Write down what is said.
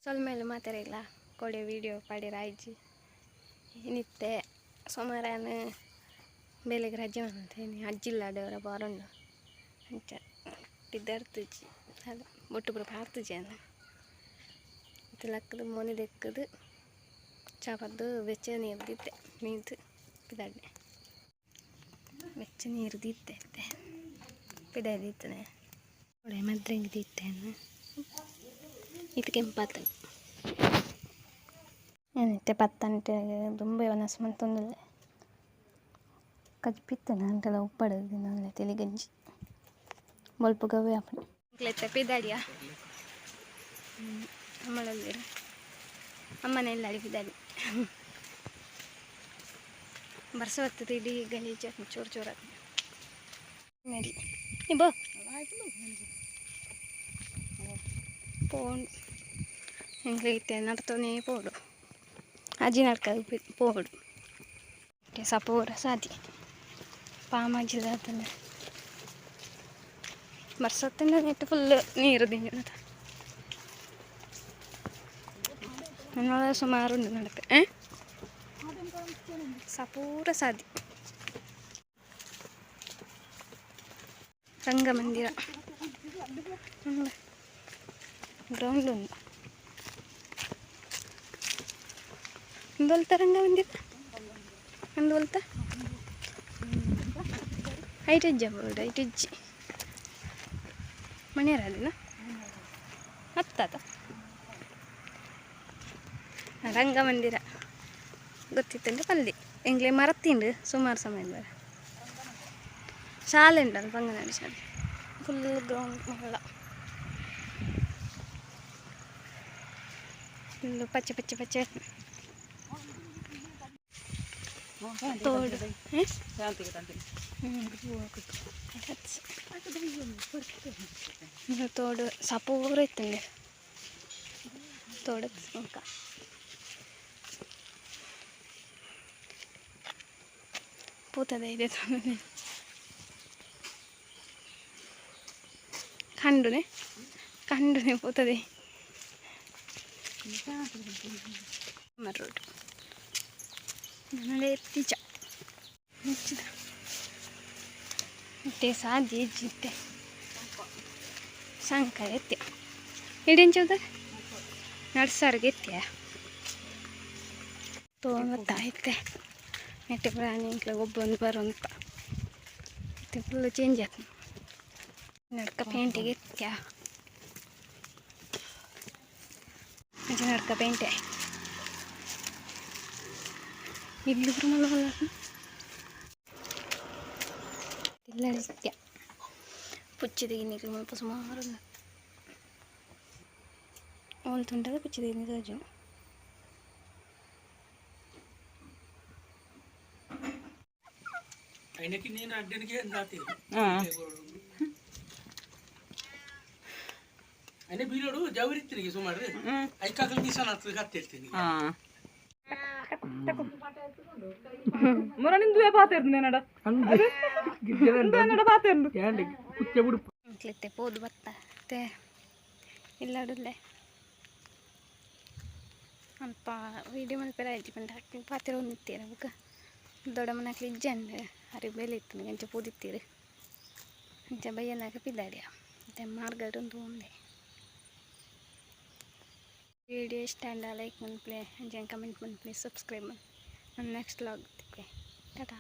ಸೊಲ್ಮೆಲು ಮಾತೆರೆಗ್ಲ ಕೊಡೆ ವಿಡಿಯೋ ಪಾಡ್ಯೆರ ಆಯ್ಜಿ. ಇನಿತ್ತೆ ಸೋಮಾರನ ಬೇಲೆಗ್ ರಜೆ ಮಂತೆ ಅಜ್ಜಿಲ್ಲಾಡವರ ಬಾರುಂಡು ಅಂಚ ಪಿದರ್ತಿಜಿ ಅಲ್ಲ ಬೊಟ್ಟು ಪೂರ ಪಾಡ್ತಿಜಿ ಅನ್ನ ಇತ್ತೆ ಲಕ್ಕದ ಮೋನೆ ದೆಕ್ಕದು ಚಾಪದ್ದು ಬೆಚ್ಚ ನೀರು ದಿತ್ತೆ ಮೀದು ಪಿದಾಡ್ನೆ ಬೆಚ್ಚ ನೀರು ದಿತ್ತೆ ಇತ್ತೆ ಪಿದಾಯಿ ದಿತ್ತನೆ ಕೊಡೆ ಮದ್ರಂಗಿ ದಿತ್ತೆ ಇತ್ತು ಕೆಂಪಾತ ಏನಿತ್ತೆ ಪತ್ತಂಟೆ ದುಂಬೆ ವನಸ್ ಮಂತೊಂದುಲ್ಲೆ ಕಜ್ಪಿತ್ತನ ಅಂಟಲ ಉಪ್ಪಡು ದಿನೊಲ್ಲೆ ತೆಲಿಗಂಜಿ ಬೊಲ್ಪು ಗವ್ವೆ ಆಪುಂಡು ಇತ್ತೆ ಪಿದಾಡಿಯ ಅಮ್ಮಳಲ್ಲಿರು ಅಮ್ಮನ ಎಲ್ಲ ಪಿದಾಡಿ ಬರ್ಸ ಬರ್ತದೆ ಇಡೀ ಗಲೀಜು ಚೂರು ಚೂರು ಮೇರಿ ಬೋ ಪೋಂಡು ಎಂಕ್ಲೆ ಇತ್ತೆ ನಡ್ತೋನೇ ಪೋಡು ಅಜ್ಜಿ ನಡ್ಕ ಪೋಡು ಸಪೂರ ಸಾದಿ ಪಾಮಾಜಿಲ್ಲ ಬರ್ಸತ್ತಿಂದ ನೆಟ್ಟು ಫುಲ್ ನೀರು ದಿಂಜುನದ ನನ್ನೊಳ ಸುಮಾರು ಉಂಡು ನಡಪೆ ಸಪೂರ ಸಾದಿ. ರಂಗಮಂದಿರ ಗ್ರೌಂಡ್ ಉಂಡು ಎಂದೊಲ್ತ ರಂಗಮಂದಿರ ಎಂದೊಲ್ತ ಐಟ್ ಇಜ್ಜ ಬೋರ್ಡ್ ಐಟ್ ಇಜ್ಜಿ ಮಣಿಯರ ಹತ್ತಾತ ರಂಗಮಂದಿರ ಗೊತ್ತಿತ್ತಂటే ಪಲ್ಲಿ ಎಂಗ್ಲೆ ಮರತ್ತಿಂಡು ಸುಮಾರು ಸಮಯ ಬರ ಶಾಲೆ ಉಂಟಲ್ಲ ಬಂಗನಾಡಿ ಶಾಲೆ ಫುಲ್ ಗ್ರೌಂಡ್ ಮಲ್ಲ ಫುಲ್ ಪಚ್ಚೆ ಪಚ್ಚೆ ಪಚ್ಚೆ ತೋಡು. ತೋಡು ಸಪೂರ ಇತ್ತಂದೆ ತೋಡು ಮುಖ ಪೂತದ ಇದೆ ಕಂಡುನೆ ಕಂಡುನೆ ಪೂತದೆ ರೋಡ್ ನನಗೆ ಎತ್ತಿಚ ಮುಚ್ಚಿದ ಇತ್ತೆ ಸಾಧ್ಯ ಇಜ್ಜಿತ್ತೆ ಶಂಕರ ಎತ್ತಿ ಇಡೆಂಚೋದ ನಡ್ಸಾರ್ಗೆ ಎತ್ತಿಯ ತೋಮತ್ತ ಇತ್ತೆ ನೆಟ್ಟೆ ಪ್ರಾಣಿ ಇಂಕ್ಲೆ ಒಬ್ಬೊಂದು ಬರುವಂತ ಇತ್ತೆ ಫುಲ್ ಚೇಂಜ್ ಆಯ್ತು ನಡ್ಕ ಪೇಂಟಿಗೆ ಎತ್ತ್ಯ ಅಂಚ ನಡ್ಕ ಪೇಂಟೆ ಇಡ್ಲು ಮಲ್ಲ ಮಲ್ಲ ಇಲ್ಲಡಿತ್ಯ ಪುಚ್ಚಿದ ಗಿನ್ನಿಗೆ ಮುಲ್ಪ ಸುಮಾರು ಓಲ್ ತುಂಡದ ಪುಚ್ಚಿದ ಗಿನ್ನಿ ತೋಜು. ಅಯ್ನೆ ಬೀರೋಡು ಜವರಿತ್ತಿನಿಗೆ ಸುಮಾರು ಐಕಾಕಲ್ ದಿವಸ ನಾತು ಕತ್ತಿರ್ತೀನಿ. ಮುರನಿಂದುವೆ ಪಾತೆರ್ದು ನೆನಡ ನೆನಡ ಪಾತೆರ್ದು. ಕುತ್ತೆ ಬಿಡು. ಇತ್ತೆ ಪೋದು ಬತ್ತ ಇತ್ತೆ ಇಲ್ಲಾಡುಲ್ಲೆ ಅಲ್ಪ ವೀಡಿಯೋ ಮಲ್ಪೆರ ಆಯ್ತು ಪಂಡ ಅಕ್ಲು ಪಾತೆರ ಒಂದಿತ್ತೀರ ಬುಕ್ಕ ದೊಡ್ಡಮ್ಮನಕ್ಲು ಇಜ್ಜಂಡ್ ಅರಿ ಬೇಲೆ ಇತ್ತು ಅಂಚ ಪೋದಿತ್ತೀರು ಅಂಚ ಬಯ್ಯನಾಗ ಪಿದಾಡಿಯ ಮತ್ತೆ ಮಾರ್ಗಡ್ ಒಂದು ಒಂದೆ. ವಿಡಿಯೋ ಇಷ್ಟ ಆಂಡ ಲೈಕ್ ಮನ್ಪುಲೆ, ಅಂಚ ಕಮೆಂಟ್ ಮನ್ಪುಲೆ, ಸಬ್ಸ್ಕ್ರೈಬ್ ಮನ್ಪುಲೆ. ನೆಕ್ಸ್ಟ್ ವ್ಲಾಗ್ ತಿಕ್ಕುವೆ. ಟಾಟಾ.